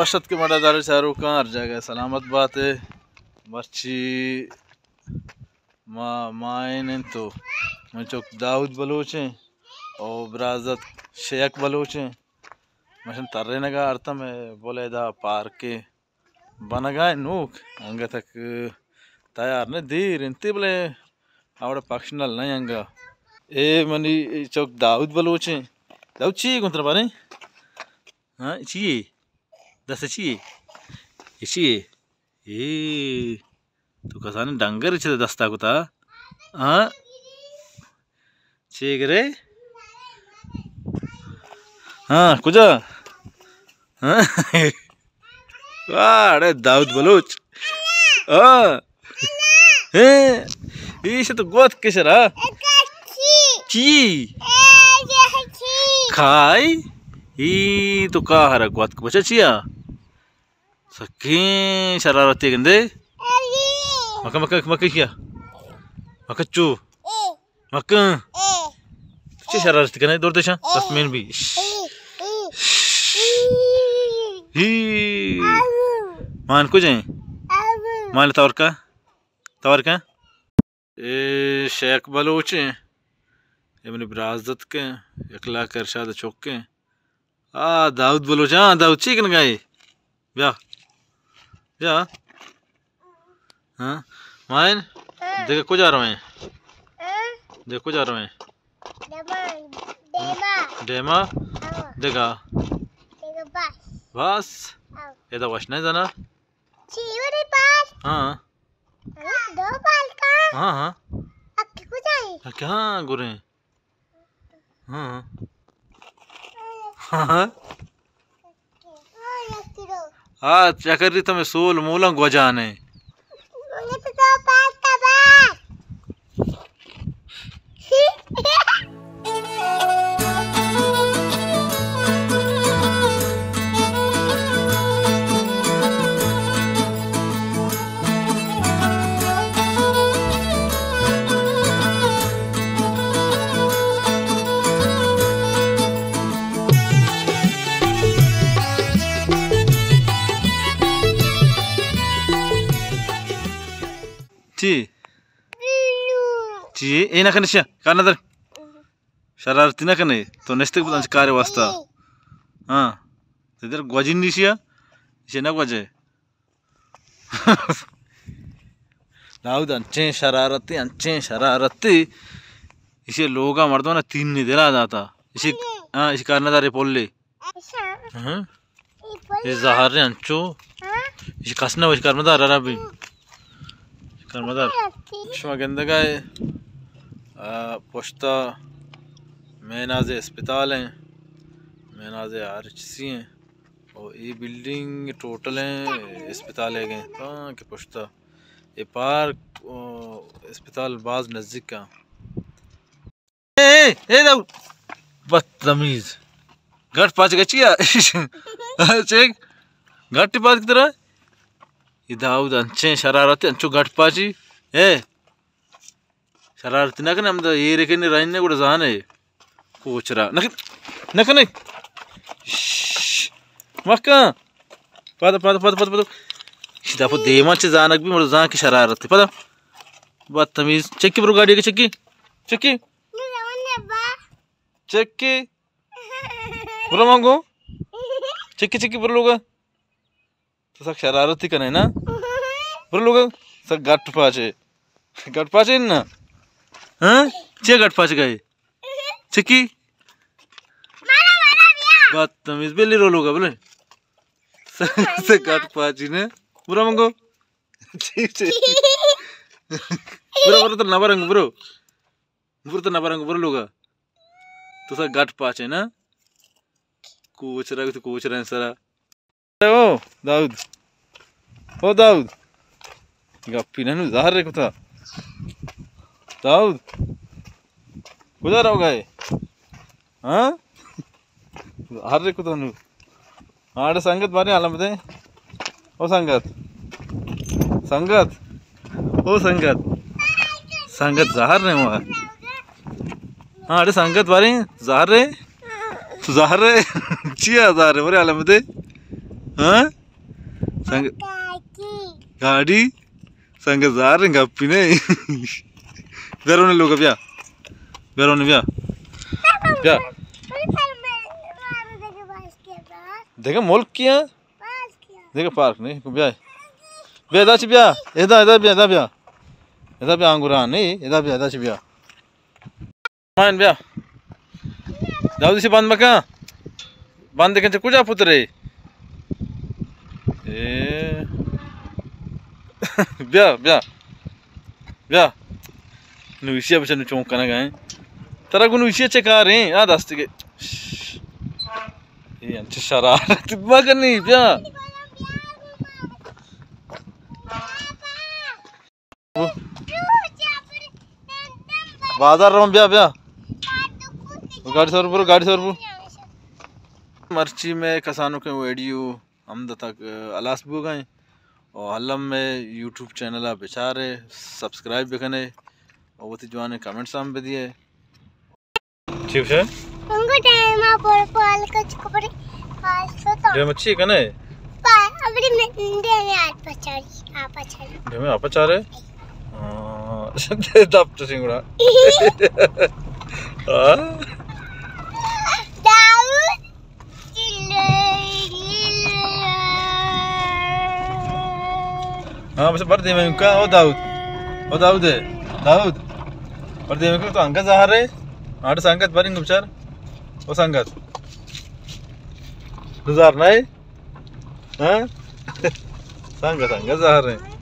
وش اتک مڑدار چاروکاں، ہر جاگہ سلامت بات ئے۔ مرچی ما ماہین انت و من چک داؤد بلوچ ایں او برازت شیخ بلوچ ایں۔ مشن ترینگا ارتم بولیدا پارک بنگا نوک انگتک تیار نہ دیر انت بلے اوڑے پکشنل نہ انگا۔ اے منی چک داؤد بلوچ ایں۔ داؤد چی گنتر باریں؟ ہاں، چی اے؟ دست چی اے؟ اے چی اے؟ اے، تو کسانیں ڈنگر چہ دستا کتا؟ ہاں؟ چی گرے؟ ہاں، کجا؟ ہاں؟ واہ، اڑے داؤد بلوچ۔ ہاں۔ اے، ایش تو گوات کشرا۔ چی؟ کھائی؟ ای تو کاہرا گوات بچا چیا؟ سکیں شرارتے گندے۔ مکہ، مکہ، مکہ کیا؟ مکہ چو۔ مکن۔ چی شرارت کنے دور دیشاں؟ بس مین بی۔ ہی۔ مان کجیں؟ مان تورکا؟ تورکا؟ اے شیخ بلوچ ایں۔ اے منی برازتک ایں۔ اخلاق ارشاد چک ایں۔ آ، داؤد بلوچ، ہاں، داؤد چی کنگا ئے؟ بیا۔ بیا۔ ہاں۔ مائن، ہاں۔ دگہ کجا رویں؟ ہاں۔ دگہ کجا رویں؟ دیما، دیما۔ دیما؟ ہاں۔ دگہ؟ دگہ بس۔ بس؟ ہاں۔ ادا وش نہ زانا؟ چی وڑی بس؟ ہاں۔ ہاں، دو بس کا؟ ہاں، ہاں۔ اکی کجا ئے؟ اکی ہاں، گریں۔ ہاں۔ ہاں۔ آ چکری تو میں سول مولاں گوجانے۔ چی؟ چی؟ اے نہ کنے شیا، کار ندار۔ شرارتی نہ کنے، تو نشتگ بوتاں چہ کارے واسطہ۔ ہاں۔ تدر گوجی نیشیا، ایشی نہ گوجے۔ داؤد انچیں شرارتی، انچیں شرارتی۔ ایشی لوگا مردماں تین نی دلا داتا۔ ایشی، ہاں، ایشی کار ندارے پولے۔ ہاں۔ اے زہر انچو۔ ایشی کس نہ وش کار مدار را بھی۔ کار مدار۔ شما گندگا ئے، آ، پشتا میناز اسپتال ایں، میناز آر ایچ سی ایں۔ او اے بلڈنگ ٹوٹل ایں اسپتال ئیگ ایں، تاں کہ پشتا اے پارک، او، اسپتال باز نزیک ایں۔ اے، اے، اے داؤد۔ بدتمیز۔ گٹ پاچ گچیا۔ چیک۔ گٹ پاچ کترا۔ اے داؤد انچیں شرارتی، انچو گٹ پاچی۔ اے۔ شرارتی نہ کنے، ہمدا ایر کنے رہنے گڑا زانے۔ کوچرا۔ نہ کن-، نہ کنے۔ شش۔ مکن۔ پدا، پدا، پدا، پدا، پدا۔ شی دپو دیما چہ زانگ بی، مڑو زان کہ شرارت۔ پدا۔ بدتمیز۔ چکی برو گاڑی کے چکی۔ چکی۔ چکی۔ برو مانگو۔ چکی، چکی برو لوگا۔ تو سک شرارتی کنے نا؟ برو لوگا۔ سک گٹ پاچے۔ گٹ پاچے نا؟ ہاں؟ چے گٹ پاچ گئے؟ چکی؟ بدتمیز، بلی رو لوگا، بلے۔ سے، سے گٹ پاچی نے۔ برو منگو۔ چی، چی۔ برو، برو، تو نبرنگ، برو۔ برو تو نبرنگ، برو لوگا۔ تو سا گٹ پاچے نا۔ کوچرا، تو کوچرا سرا۔ او داؤد، او داؤد، گپی نہ نو زہر کتا۔ داؤد، کجا روگا ئے؟ ہاں؟ زہر کتا نو۔ آڑے سنگت بارے حال بدے۔ او سنگت، سنگت، او سنگت، سنگت زہر نے ہوا۔ ہاں، اڑے سنگت باریں، زہر ئے؟ تو زہر ئے؟ چیا زہر ئے؟ برے عالم دے۔ ہاں؟ سنگ، گاڑی؟ سنگ زار گپی نہیں۔ بیا رونے لوگ، بیا۔ بیا رونے، بیا۔ بیا۔ دیکھا ملک کیا؟ دیکھا پارک نہیں۔ بیا۔ بیا، ادا چی بیا۔ ادا، ادا بیا، ادا بیا۔ ادا بیا، آنگوران نہیں، ادا بیا، ادا چی بیا۔ مان بیا۔ داؤد، اسے بند مکن۔ بند کن، چہ کجا پترے؟ اے۔ بیا، بیا۔ بیا۔ نویشی بچن چون کنگا ہیں۔ ترا گو نویشی چہ کار ہیں؟ آ دست کے۔ اے انچ شرارت مکنی، بیا۔ بازار روان، بیا، بیا۔ گاڑی سر برو، گاڑی سر برو۔ مرچی میں کسانوں کے ویڈیو ہم تک ہلاس بوگا ہیں۔ اور الم میں یوٹیوب چینل بچارے، سبسکرائب بکنے اور وتی جوانے کمنٹس ہم بدیے۔ چی گوشے؟ انگو ڈیم ءَ پر پال کچ کپڑے پال سوتا۔ ڈیم چی کنے؟ پال، ابڑی میں ڈیم ءَ آت پچاری، آ پچاری۔ ڈیم ءَ آ پچارے؟ ہاں، دپ تو سنگڑا۔ ہاں؟ داؤد۔ ہاں، بس بر دیمے کا، او داؤد۔ او داؤد ہے۔ داؤد۔ بر دیمے کا تو انگت زہر ہے۔ آڑ سنگت برنگ بچار۔ او سنگت۔ گزار نہیں؟ ہاں؟ سنگت، سنگت زہر ہے۔